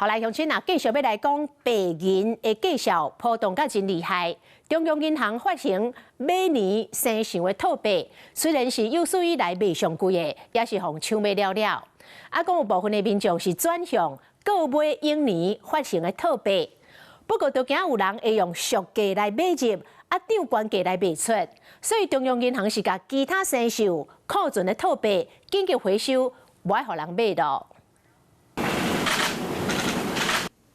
好來，鄉親啊，繼續欲來講白銀的價數波動甲真厲害。中央銀行發行馬年生肖的套幣，雖然是有史以來賣上貴的，也是予人搶欲了了。啊，閣有部分的民眾是轉向購買鷹年發行的套幣，不過都驚有人會用俗價來買入，啊，漲懸價來賣出，所以中央銀行是共其他生肖庫存的套幣緊急回收，無愛予人買囉。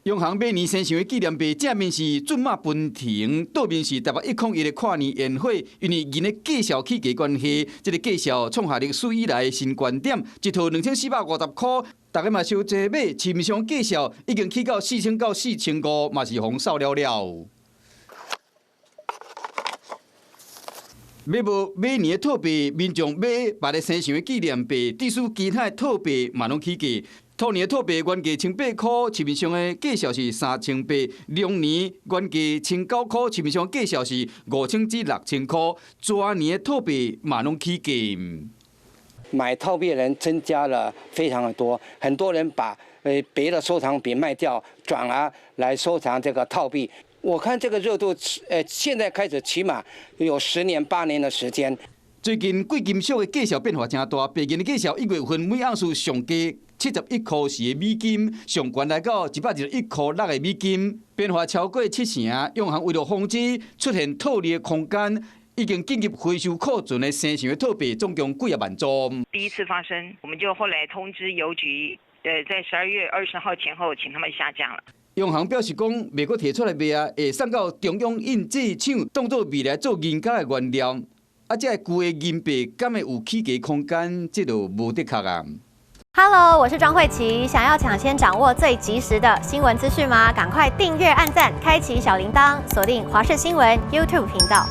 央行馬年生肖的紀念幣，正面是駿馬奔騰，倒面是台北101的跨年煙火。因為銀的價數起價關係，這个價數創下歷史以來新高點，一套2450箍，大家嘛收濟買。市面上價數已經起到4000到4500，嘛是予人掃了了。買無馬年的套幣，民眾買別个生肖的紀念幣，致使其他的套幣嘛攏起價。兔年的套幣原價1800箍，市面上的價數是3800；龍年原價1900箍，市面上價數是5000至6000箍。蛇年的套幣嘛攏起價。買套幣的人增加了非常的多，很多人把別的收藏品賣掉，轉而來收藏這個套幣。我看這個熱度，現在開始起碼有10年8年的時間。最近貴金屬的價數變化誠大，白銀的價數1月份每盎司上低71.4的美金，上懸來到121.6的美金，變化超過七成。央行為了防止出現套利的空間，已經緊急回收庫存的生肖的套幣，總共幾仔萬組。第一次發生，我們就後來通知郵局，在12月20號前後，請他們下架了。央行表示講，袂閣提出來賣啊，會送到中央印製廠，當做未來做銀角的原料。啊，這个舊的銀幣敢會有起價空間？這就無的確啊。 Hello，我是莊慧琪，想要搶先掌握最及時的新聞資訊嗎？趕快訂閱、按讚、開啟小鈴鐺，鎖定華視新聞 YouTube 頻道。